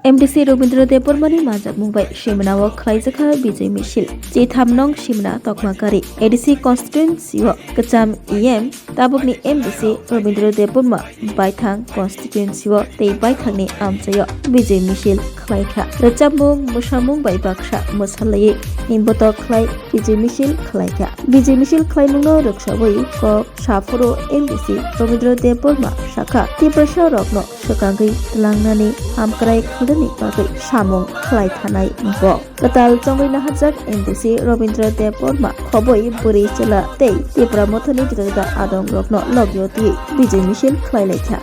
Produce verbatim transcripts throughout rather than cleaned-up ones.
M D C Robindra Debbarmani majak mung bai Simna o khlaijak kha Bijay Misil. Chitham nong Simna Tokmakari A D C constituency o kwcham E M tabukni M D C Robindra Debbarma baithang constituency o tei baithangni amchaio Bijay Misil khlai kha. Rwchapmung, mwsamung bai baksa mwsalaiwi ni botok khlai Bijay Misil khlai kha. Bijay Misil khlaimungno rwksawi kok saphuru M D C Robindra Debbarma sakha, Tiprasa rokno swkangwi twlangnani hamkrai khlani bagwi samung khlai thanai bo. Kwtal chongwi naharjak M D C Robindra Debbarma khoboi bwrwi chwla tei Tipra Mothani juda juda adong rokno logio twiwi Bijay Misil khlai lai kha.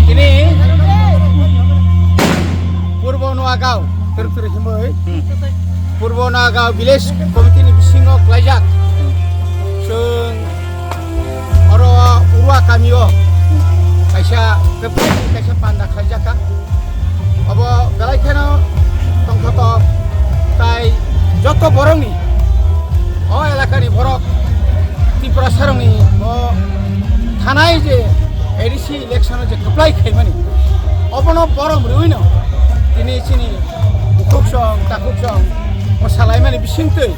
Tini Purbo Noagaon, twrwk twrwk himwi, Purbo Noagaon Village Committee ni bisingo klaijak. Chwng oro Urua kamio kaisa kwplai kaisa panda khlaijak kha. Obo belai kheno tongthotok tai joto borokni, o elakani borok Tiprasarokni o thanai je A D C election o je kwplai khaimani, obono borom rwino tini chini bukhuksong takhuksong mwsalaimani bisingtwi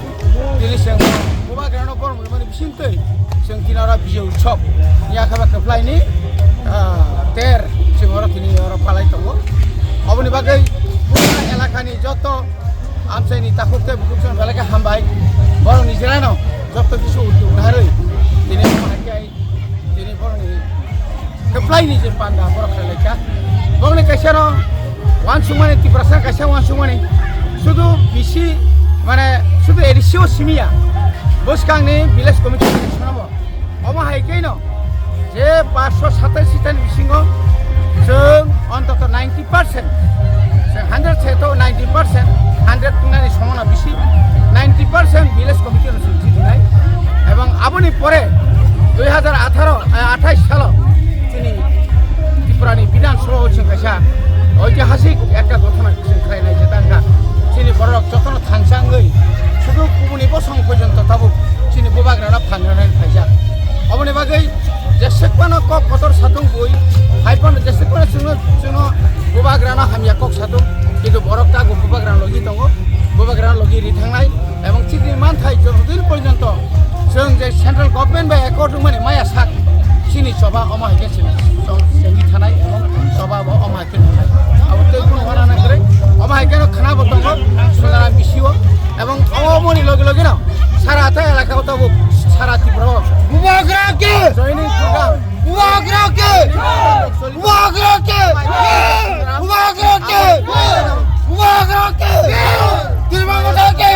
tini chwng bubagrano borom rwmani bisingtwi chwng tini oro Bijay Utsav yakha ba kwplaini, ah, ter chwng oro tini oro palai tongo. Oboni bagwi pura elakani joto amchaini takhuk tei bukhuksong belai khe hambai. Borok nijerano joto kisu uddog narwi tini omo hai khe tini borokni kwplaini je panda borok khlai lai kha. Borokni kaisa no uansukmani, Tiprasa kaisa uansukmani sudu bisi mane sudu A D C o simi ya, bwskangni village committee election o bo. Omo hai khe no je paanch sho satais sitani bisingo chwng ontoto ninety percent, chwng hundred se to ninety percent, hundred tungnani somona bisi, ninety percent village committee no chwng jitinai. Ebong aboni pore dui hajar atharo, eh, athais salo chini Tripurani Bidhan Sabha o chwng kaisa oitihasik ekta gothona chwng khlainai, je tangkha chini borok jotono thansa wngwi sudu kubuni bosong porjonto tabuk chini bubagrano phan rwnani phaijak. Oboni bagwi jeswk phano kok kotor satung bui, hai phano jeswk phano chwngno, chwngno bubagrano hamya kok satung, kintu borok tabuk bubagrano logi tongo, bubagrano logi ri thangnai, ebong chini manthai jotodin porjonto chwng je central government bai accord wngmani maya sak chini choba omo hai khe chwng, chwng, chwngwi thanai, ebong choba bo omo hai khe nwngnai. Abo tei kunu wana nai kwrwi, omo hai khe no khna bo tongo Sonaram B C O, ebong omo ni logi logi no sara ta elaka o tabuk sara Tripura o Bubagra ke! Joining program. Bubagra ke! Bubagra ke! Bubagra ke! Bubagra ke! Tripura ke!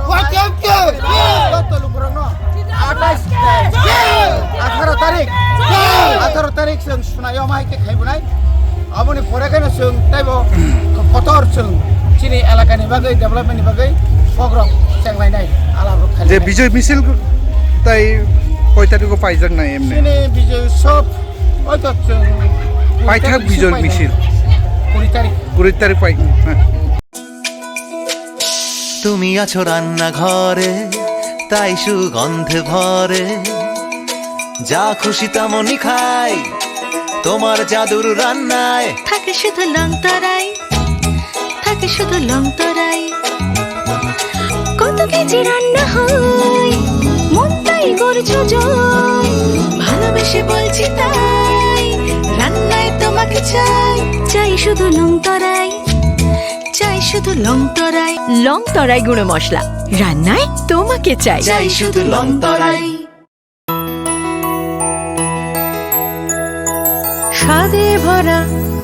Bubagra ke! Joto lukurokno. Atharo tarik, atharo tarik chwng Sunayom hai khe khaibunai. Aboni pore kheno chwng teibo kotor chwng chini elakani bagwi, development ni bagwi kokrok chenglainai, alaprok khainai. Je Bijoy misil tai koi tarikho paijaknai emne? Chini Bijoy Utsav hoito chwng kuri tarik paithak Bijoy misil. Kuri tarik. Kuri tarik pai. তুমি আছো রান্নাঘরে, তাই সুগন্ধে ভরে। যা খুশি তেমনই খাই, তোমার জাদুর রান্নায়। থাকে শুধু লং তরাই, থাকে শুধু লং তরাই। কত কেজি রান্না হয়, মনটাই করছো জয়। ভালোবেসে বলছি তাই, রান্নায় তোমাকে চাই। চাই শুধু লং তরাই, চাই শুধু লং তরাই। লং তরাই গুঁড়ো মশলা, রান্নায় তোমাকে চাই। চাই শুধু লং তরাই। স্বাদে ভরা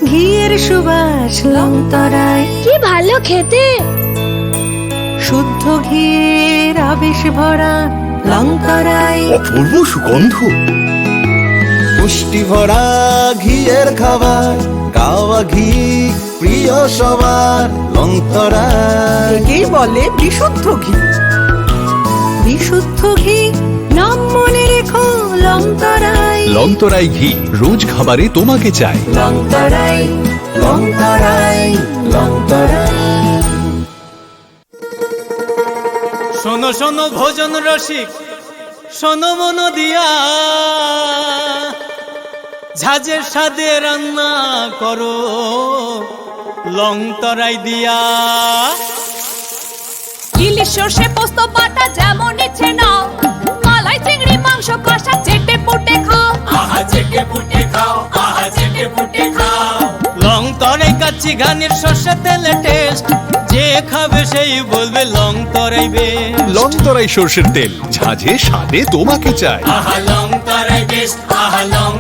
ঘিয়ের সুবাস লং তরাই। কি ভালো খেতে। শুদ্ধ ঘিয়ের আবেশ ভরা লং তরাই। অপূর্ব সুগন্ধ। পুষ্টি ভরা ঘিয়ের খাবার, গাওয়া ঘি প্রিয় সবার, লং তরাই। একেই বলে বিশুদ্ধ ঘি। বিশুদ্ধ ঘি, নাম মনে রেখো লং তরাই। লং তরাই ঘি, রোজ খাবারে তোমাকে চাই। লং তরাই, লং তরাই, লং তরাই। শোনো শোনো ভোজন রসিক, শোনো মন দিয়া, ঝাঁঝে স্বাদে রান্না করো লং তরাই দিয়া। ইলিশ সর্ষে পোস্ত বাটা যেমন ইচ্ছে নাও, মালাই চিংড়ি মাংস কষা চেটে পুটে খাও। আহা চেটে পুটে খাও, আহা চেটে পুটে খাও। লং তরাই কাচ্চি ঘানির সর্ষে তেলে টেস্ট, যে খাবে সেই বলবে লং তরাই বেশ। লং তরাই সর্ষের তেল, ঝাঁঝে স্বাদে তোমাকে চাই। আহা লং তরাই বেশ, আহা লং